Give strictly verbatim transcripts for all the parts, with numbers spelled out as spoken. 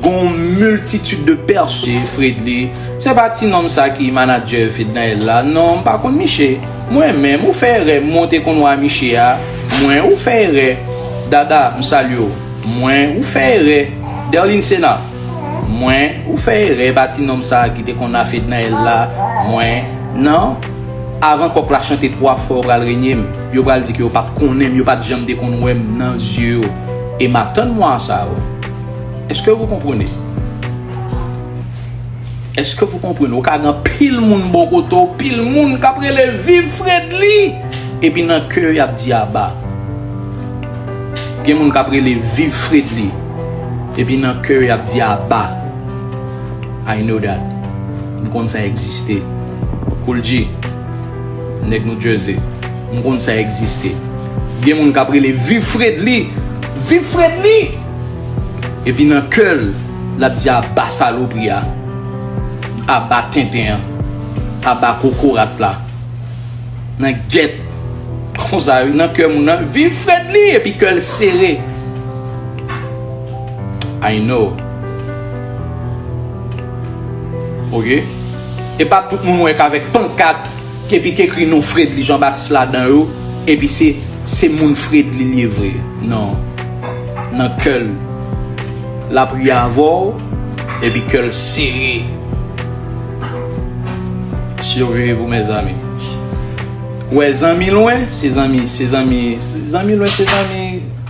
Gon miltitid de pèsonn. Fredly, se pa ti nonm sa ki manadjè Fednaelle la. Non, m pa konn miche. Mwen menm, ou fè erè, mwen te konn wè miche a. Mwen, ou fè erè. Dada, m salye w. Mwen, ou fè erè. Derline Sena, mwen, ou fè erè, pa ti nonm sa ki te konn a Fednaelle la. Mwen, non. Avan kòk la chante twa fwa, yo pral renye m. Yo pral di ke yo pa t konnen m, yo pa t janm te konn wè m nan zye yo. E m atann mwa sa yo. Est-ce que vous comprenez? Est-ce que vous comprenez? Ou ka gen pil moun bò kote w, pil moun k ap rele viv Fredly, epi nan kè y ap di aba. Gen moun k ap rele viv Fredly, epi nan kè y ap di aba. I know that. M konn sa egziste. Kool G, nèg New Jersey. M konn sa egziste. Gen moun k ap rele viv Fredly, viv Fredly. Epi nan kè l, l ap di aba salopri a, aba tenten an, aba kokorat la. Nan gèt konsa wi, nan kè moun nan, viv Fredly, epi kè l sere. I know. Ok? E pa tout moun wè k avèk pankat, epi k ekri non Fredly Jean Baptiste ladan yo, epi se, se moun Fredly l ye vre. Non. Nan kè l, l ap ri avè w, epi kè l sere. Surveillez-vous, mes amis. Wè, zanmi lwen, se zanmi, se zanmi, se zanmi lwen, se zanmi,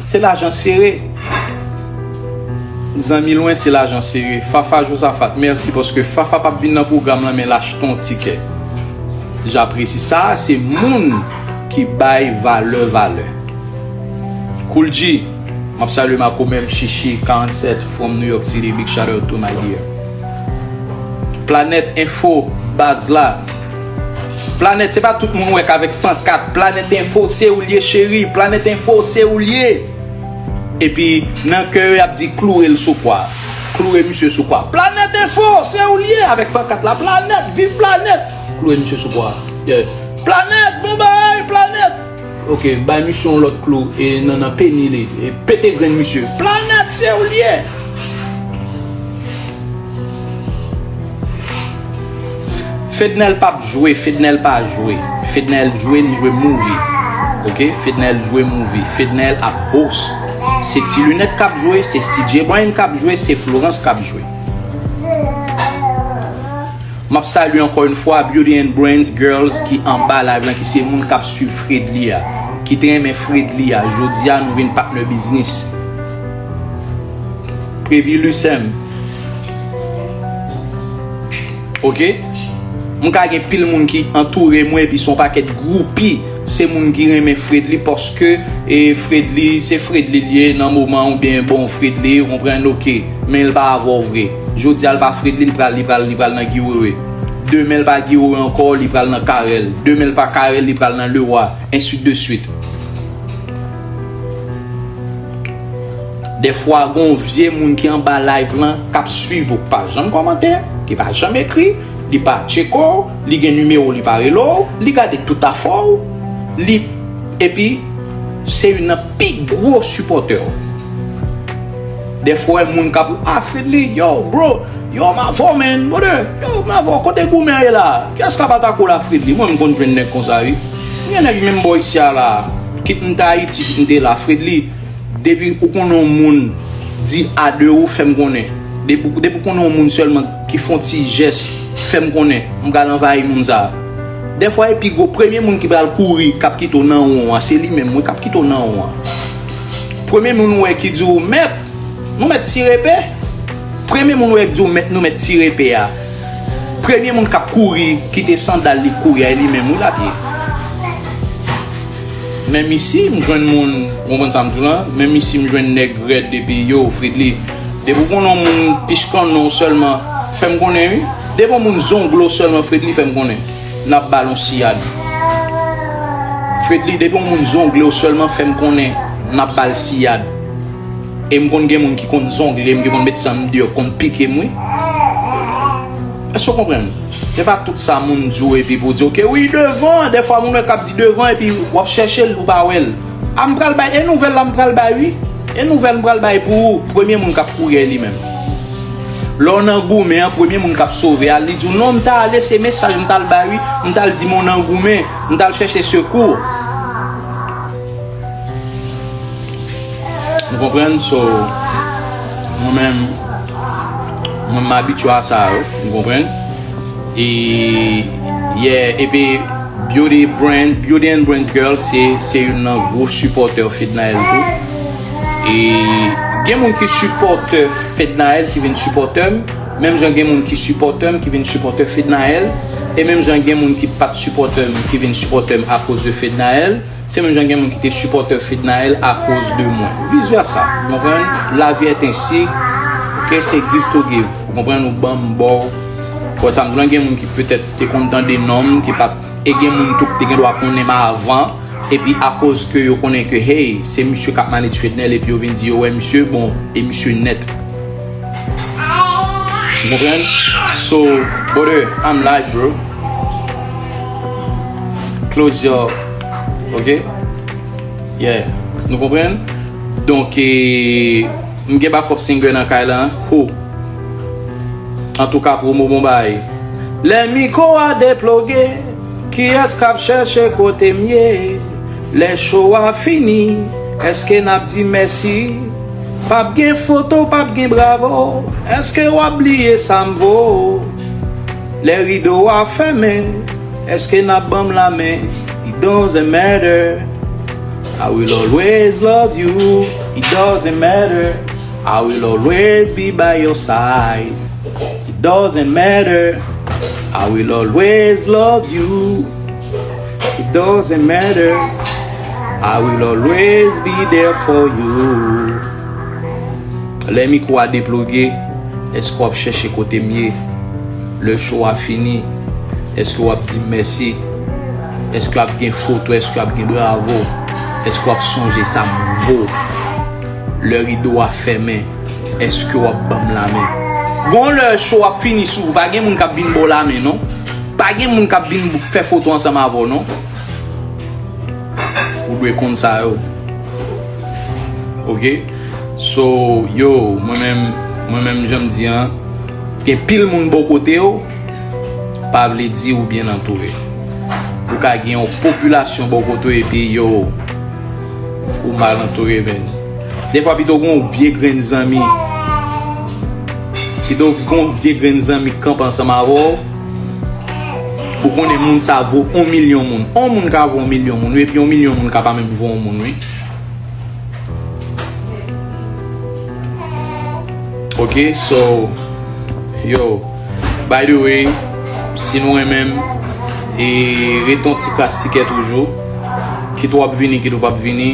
se lajan sere. Zanmi lwen, se lajan sere. Fafa Josaphat, mèsi paske Fafa p ap vin nan pwogram lan, men l achte yon tikè. J'apprécie sa, se moun ki bay valè, valè. Kool G, m ap salye Marco Mem, Chichi, karannsèt, from New York City, big shout out to my dear. Planèt Enfo, baz la. Planèt, se pa tout moun wè k avèk pankat. Planèt Enfo, se ou l ye, cheri. Planèt Enfo, se ou l ye. Epi, nan kè yo, y ap di kloure l sou kwa. Kloure misye sou kwa. Planèt Enfo, se ou l ye avèk pankat la. Planèt, viv Planèt. Kloure misye sou kwa. Yeah. Planèt, bon bagay, Planèt. Ok, bay misye yon lòt klou e nan, nan peni li. E pete grenn misye. Planèt, se ou l ye. Fednaelle p ap jwe, Fednaelle pa jwe. Fednaelle jwe, li jwe movie. Ok? Fednaelle jwe movie. Fednaelle ap host. Se Ti Lunèt k ap jwe, se C J Bryan k ap jwe, se Florence k ap jwe. M ap salye ankò yon fwa Beauty and Brains Girls ki anba live lan, ki se moun k ap swiv Fredly a, ki te renmen Fredly a. Jodi a, nou vin patnè biznis. Previ Lucem. Ok? M ka gen pil moun ki antoure mwen, epi se yon pakèt gwoupi. Se moun ki renmen Fredly paske, e, Fredly, se Fredly l ye nan moman oubyen bon, Fredly, ou konprann, ok. Men l pa avè w vre. Jodi a, l pa Fredly, li pral, li pral, li pral nan Guy Wewe. Demen, l pa Guy Wewe ankò, li pral nan Carel. Demen, l pa Carel, li pral nan Leroy. Ensuite de suite. Dèfwa, gon vye moun ki anba live lan, k ap swiv ou, k pa janm kòmante, ki pa janm ekri, li pa tcheke w, li gen nimewo w, li pa rele w, li gade tout afè w, li, epi, se youn nan pi gwo sipòtè w. Dèfwa, w wè moun k ap, ah, Fredly, yo, bro, yo, m avè w, man, brother, yo, m avè w, kote goumen an ye la? Kiyès k ap atake w la, Fredly? Mwen, m konn jwenn nèg konsa, wi. M gen nèg menm bò isi a la, kit m te Ayiti, kit m te la, Fredly, depi ou konnen yon moun di a de ou, fè m konnen. Depi, depi ou konnen yon moun sèlman ki fè yon ti jès, fè m konnen. M pral anvayi moun sa a. Dèfwa, e pi gwo, premye moun ki pral kouri, k ap kite w nan won an, se li menm, wi, k ap kite w nan won an. Premye moun ou wè ki di w, mèt, nou mèt tire pe. Premye moun ou wè k di w, mèt, nou mèt tire pe a. Premye moun k ap kouri, kite sandal li, kouri a, e li menm, wi, l ap ye. Menm isi, m jwenn moun, ou konprann sa m di w lan? Menm isi, m jwenn nèg rèd epi, yo, Fredly. Depi w konnen yon moun pichkann w sèlman, fè m konnen, wi. Depi yon moun zongle w sèlman, Fredly, fè m konnen. N ap ba l yon siyad. Fredly, depi yon moun zongle w sèlman, fè m konnen, n ap ba l siyad. E m konn gen moun ki konn zongle m, ki konn met san m deyò, ki konn pike m, wi. Èske w konprann? Se pa tout sa moun di w epi pou w di, ok, wi, devan. Dèfwa moun wè k ap di devan epi w ap chèche l, ou pa wè l. A, m pral bay, e nouvèl la m pral bay, wi. E nouvèl m pral bay pou ou. Premye moun k ap kouri a li menm. Lè w nan goumen an, premye moun k ap sove a, li di w, "Non, m t ale, se mesaj m t al bay, wi. M t al di m w nan goumen, m t al chèche sekou." Ou konprann? So, mwen menm, mwen m abitye a sa, wi. Ou konprann? E, yeah, epi Beauty Brand, Beauty and Brands Girl, se, se youn nan gwo sipòtè Fednaelle tou. E gen moun ki sipòtè Fednaelle ki vin sipòtè m, menm jan gen moun ki sipòtè m ki vin sipòtè Fednaelle, e menm jan gen moun ki pa t sipòtè m ki vin sipòtè m akoz de Fednaelle, se menm jan gen moun ki te sipòtè Fednaelle akoz de mwen. Vis vèsa, ou konprann? Lavi est ainsi, ok, se give to give. Ou konprann? Ou ban m, m ba w. Wè sa m di w lan, gen moun ki petèt te konn tande non m, ki pa t, e gen moun tou ki te gen dwa konnen m avan, epi akoz ke yo konnen ke, hey, se misye k ap manage Fednaelle, epi yo vin di yo wè misye, bon, e misye nèt. Ou konprann? So, brother, I'm live, bro. Close your, ok? Yeah. Nou konprann? Donk, e, m gen backup singer nan kay la, ho. Antouka, Promo bon bagay. Lè mikwo a deploge, kiyès k ap chèche kote m ye? Lè show a fini, èske n ap di mèsi? P ap gen foto, p ap gen bravo, èske w ap bliye sa m vo? Lè rido a fèmen, èske n ap ban m lamen? It doesn't matter. I will always love you. It doesn't matter. I will always be by your side. It doesn't matter. I will always love you. It doesn't matter. I will always be there for you. Lè mikwo a deploge, èske w ap chèche kote m ye? Lè show a fini, èske w ap di m mèsi? Èske w ap gen foto? Èske w ap gen bravo? Èske w ap sonje sa m vo? Lè rido a fèmen, èske w ap ban m lamen? Gon lè show ap fini sou ou, pa gen moun k ap vin ba w lamen, non. Pa gen moun k ap vin fè foto ansanm avè w, non. Ou dwe konn sa yo. Ok? So, yo, mwen menm, mwen menm, jan m di an, gen pil moun bò kote w, pa vle di ou byen antoure. Ou ka gen yon popilasyon bò kote w, epi, yo, ou mal antoure, menn. Defwa, pito gen yon vye grenn zanmi. Pito gen yon vye grenn zanmi k kanpe ansanm avè w. Ou konnen moun sa vo yon milyon moun. Yon moun ka vo yon milyon moun, wi, epi yon milyon moun ka pa menm vo yon moun, wi. Ok, so, yo, by the way, si nou renmen m, e ret yon ti kras tikè toujou. Kit w ap vini, kit w p ap vini,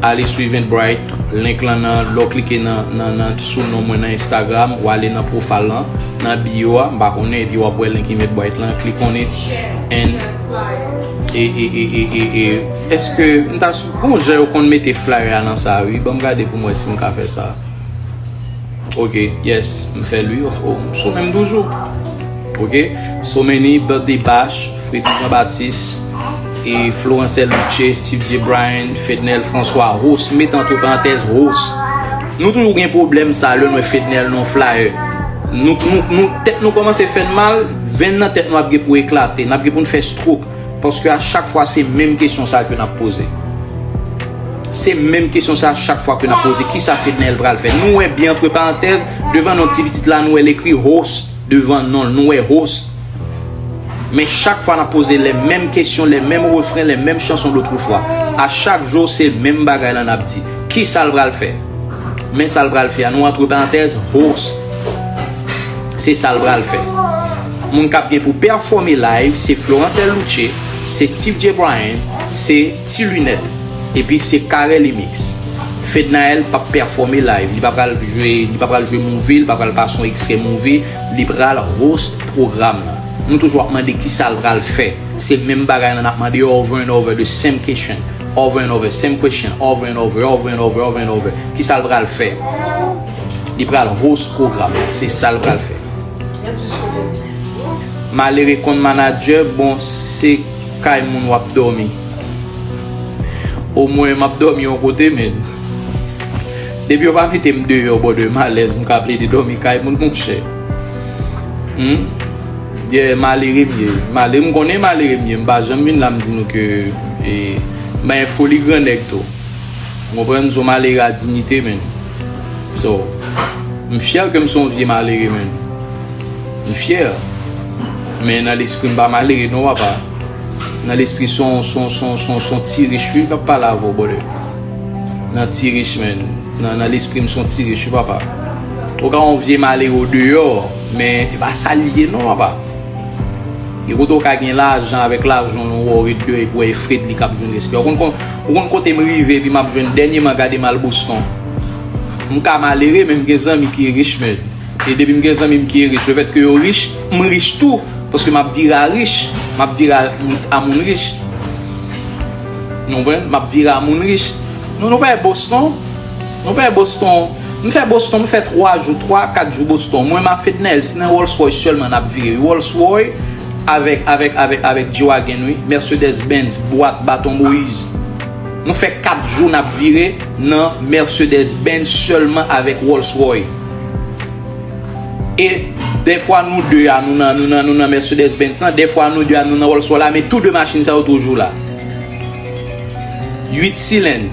ale sou Eventbrite. Link lan nan, lè w klike nan, nan, nan sou non mwen nan Instagram, ou ale nan profile lan, nan bio a, m pa konnen, epi w ap wè link Eventbrite lan, click on it, and, e, e, e, e, e, e, èske, m ta sou, bon, jan yo konn mete flyer a nan sa, wi, ban m gade pou m wè si m ka fè sa. Ok, yes, m fè l wi. Oh, m sou menm toujou. Ok, so many birthday bash, Freddy Jean Baptiste, e Florence Luce, Steve J Bryan, Fednel François, host, met antre parantèz, host. Nou toujou gen pwoblèm sa, lè nou wè Fednel nan flyer. Nou, nou, nou, tèt nou kòmanse fè n mal, venn nan tèt nou ap gen pou eklate, n ap gen pou n fè stroke. Paske a chak fwa se menm kesyon sa ke n ap poze. Se menm kesyon sa chak fwa ke n ap poze. Kisa Fednaelle pral fè? Nou wè byen antre parantèz, devan non ti pitit la, nou wè l ekri host devan non l, nou wè host. Men chak fwa n ap poze les mêmes questions, les mêmes refrains, les mêmes chansons d'autrefois. A chak jou se menm bagay la n ap di. Kisa l pral fè? Men sa l pral fè a, nou antre parantèz, host. Se sa l pral fè. Moun k ap gen pou pèfòme live, se Florence L Luce, se Steve J Bryan, se Ti Lunèt, epi se Carel Imix. Fednaelle p ap pèfòme live, li pa pral jwe, li pa pral jwe movie, li pa pral pase yon ekstrè movie, li pral host pwogram nan. Nou toujou ap mande kisa l pral fè. Se menm bagay la n ap mande over and over, the same question, over and over, same question, over and over, over and over, over and over. Kisa l pral fè? Li pral host pwogram. Se sa l pral fè. Malere konn manager, bon, se kay moun w ap dòmi. Omwen m ap dòmi yon kote, men Depi yo pa mete m deyò, bòdè, m alèz, m ka plede dòmi kay moun, monchè. Hmm? Yeah, malere m ye. Malere, m konnen malere m ye. M pa janm vin la m di nou ke, e, m pa yon foli gran nèg tou. Ou konprann? M se yon malere a diyite, menn. So, m fyè ke m se yon vye malere, menn. M fyè. Men nan lespri m pa malere non, papa. Nan lespri se yon, se yon, se yon, se yon, se yon ti rich wi k ap pale avè w, bòdè. Nan ti rich, menn. Nan, nan lespri m se yon ti rich wi, papa. Ou ka yon vye malere deyò, men e pa sa l ye non, papa. E kote w ka gen lajan, avèk lajan w, w ret deyò epi w wè e Fredly k ap jwenn respè. Ou konn, konn, ou konn kote m rive epi m ap jwenn dènyèman, gade m al Boston. M ka malere, men m gen zanmi ki rich, menn. E depi m gen zanmi m ki rich, lefèt ke yo rich, m rich tou. Paske m ap vire a rich, m ap vire a, a moun rich. Nou konprann? M ap vire a moun rich. Nou, nou pa e Boston. Nou pa e Boston. M fè Boston, m fè twa jou, twa, kat jou Boston. Mwen, m a Fednaelle, se nan Rolls Royce sèlman n ap vire. Rolls Royce avèk, avèk, avèk, avèk G-Wagon, wi. Mercedes Benz, bwat, baton Moyiz. Nou fè kat jou n ap vire nan Mercedes Benz sèlman avèk Rolls Royce. E dèfwa nou de a, nou nan, nou nan, nou nan Mercedes Benz lan, dèfwa nou de a, nou nan Rolls Royce la, men tou de machin sa yo toujou la. Uit silenn.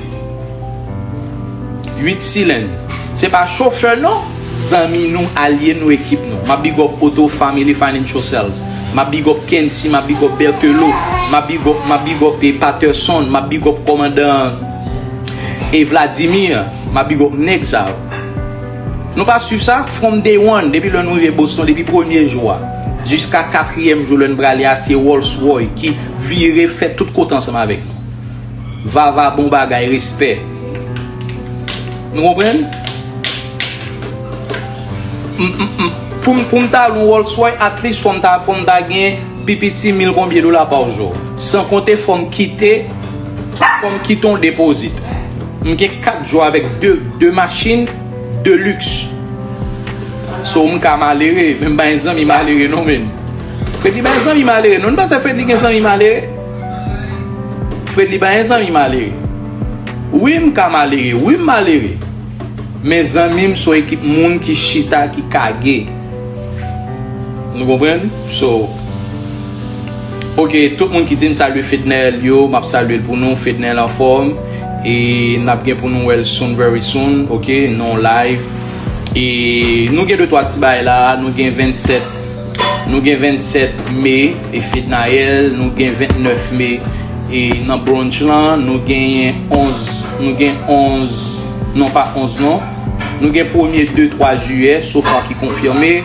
Uit silenn. Se pa chofè non, zanmi nou, alye nou, ekip nou. M ap big up Auto Family Financial Sales. M ap big up Kency, m ap big up Berthelot, m ap big up, m ap big up, eh, Patterson, m ap big up kòmandan, eh, Vladimir, m ap big up nèg sa yo. Nou pa swiv sa? From day one, depi lè nou rive Boston, depi premye jou a, jiska katriyèm jou lè n prale a, se Rolls Royce ki vire fè tout kote ansanm avèk nou. Vava bon bagay, respè. Nou konprann? M, m, m, pou m, pou m ta lwe yon Rolls Royce, at least fò m ta, fò m ta gen pi piti mil konbyen dola pa jou. San konte fò m kite, fò m kite yon depozit. M gen kat jou avèk de, de machin de luxe. So, m ka malere, men m pa yon zanmi malere non, menn. Fredly pa yon zanmi malere non. Nou panse Fredly gen zanmi malere? Fredly pa yon zanmi malere. Wi, m ka malere. Wi, m malere. Men zanmi m se yon ekip moun ki chita, ki kage. Nou konprann? So, ok, tout moun ki di m salye Fednaelle yo, m ap salye l pou nou, Fednaelle anfòm. E n ap gen pou nou wè l soon, very soon, ok, nan yon live. E nou gen de twa ti bagay la, nou gen vennsèt, nou gen vennsèt me, e Fednaelle, nou gen vennèf me, e nan brunch lan, nou genyen onz, nou gen onz, non pa onz non, nou gen premye de twa jiyè, so far ki konfime,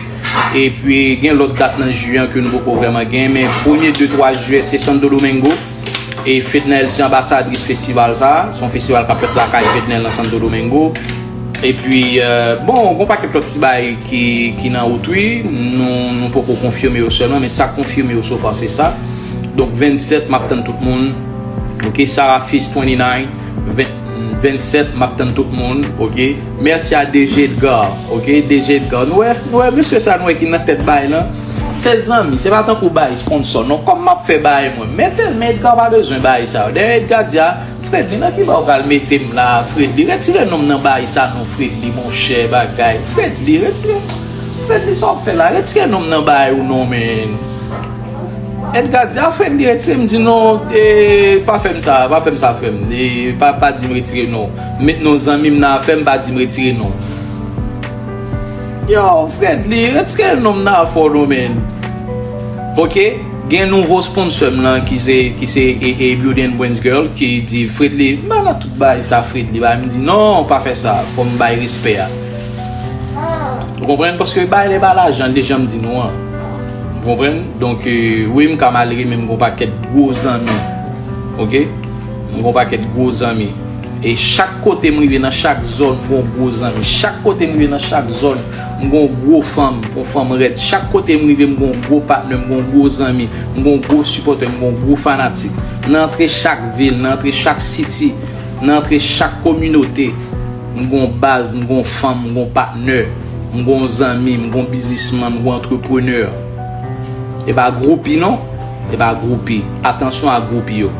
epi gen lòt dat nan jiyè ke nou poko vrèman gen, men premye de twa jiyè se Santo Domingo, e Fednaelle se anbasadris festival sa, se yon festival k ap fèt lakay Fednaelle nan Santo Domingo. Epi, euh, bon, gon pakèt lòt ti bagay ki, ki nan wout wi, nou, nou poko konfime yo sèlman, men sa k konfime yo so far se sa. Donk vennsèt, m ap tann tout moun. Ok, Sarah Fils twenty-nine, ven-, vennsèt, m ap tann tout moun. Ok, mèsi a D J Edgar. Ok, D J Edgar. Nou wè, nou wè mesye sa nou wè ki nan tèt bagay lan. Se zanmi, se pa tankou bay sponsor non. Kòm m ap fè bagay mwen, mete l, men Edgar pa bezwen bagay sa yo. Dayè Edgar di a, Fredly, nan ki ba w pral mete m la, Fredly? Retire non m nan bagay sa non, Fredly, monchè, bagay. Fredly, retire. Fredly, sa w ap fè la? Retire non m nan bagay ou non, men. Edgar di, a, Fredly, retire. M di, non, e, pa fè m sa, pa fè m sa, frè m. E, pa, pa di m retire non. Met non zanmi m nan afè m, pa di m retire non. Yo, Fredly, retire non m nan afè w non, men. Ok, gen nouvo sponsor m lan ki se, ki se, e, e, Beauty and Brains Girl, ki di, Fredly, m pa nan tout bagay sa, Fredly, bay, m di, non, pa fè sa, fò m bay respè a. Ou konprann? Paske bagay lè pa lajan, deja m di nou an. Ou konprann? Donk, e, wi, m ka malere, men m gon pakèt gwo zanmi. Ok? M gon pakèt gwo zanmi. E chak kote m rive, nan chak zòn, m gon gwo zanmi. Chak kote m rive, nan chak zòn, m gon gwo fanm, yon fanm rèd. Chak kote m rive, m gon gwo patnè, m gon gwo zanmi, m gon gwo sipòtè, m gon gwo fanatik. Nan antre chak vil, nan antre chak city, nan antre chak kominote, m gon baz, m gon fanm, m gon patnè, m gon zanmi, m gon biznismann, m gon antreprenè. E pa gwoupi non. E pa gwoupi. Atansyon a gwoupi yo.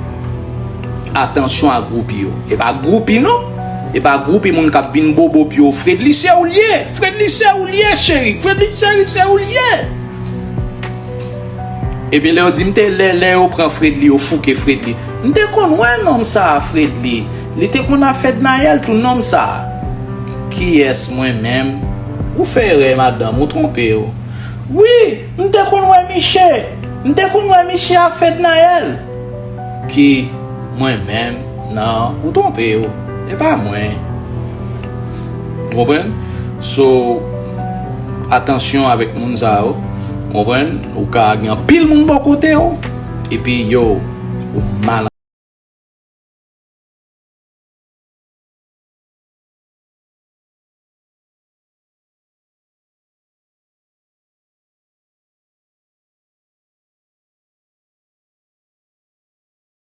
Atansyon a gwoupi yo. E pa gwoupi non. E pa gwoupi moun k ap vin bobo pye w. Fredly se ou l ye. Fredly se ou l ye, cheri. Fredly cheri, se ou l ye. Epi lè yo di m te lè, lè yo pran Fredly, yo fouke Fredly. M te konn wè nonm sa a, Fredly. Li te konn a Fednaelle tou, nonm sa a. Kiyès, mwen menm? Ou fè erè, madanm, ou twonpe w. Wi, m te konn wè miche. M te konn wè miche a Fednaelle. Ki mwen menm? Non, ou twonpe w. E pa mwen. Ou konprann? So, atansyon avèk moun sa yo. Ou konprann? Ou ka gen anpil moun bò kote w. Epi yo, ou mal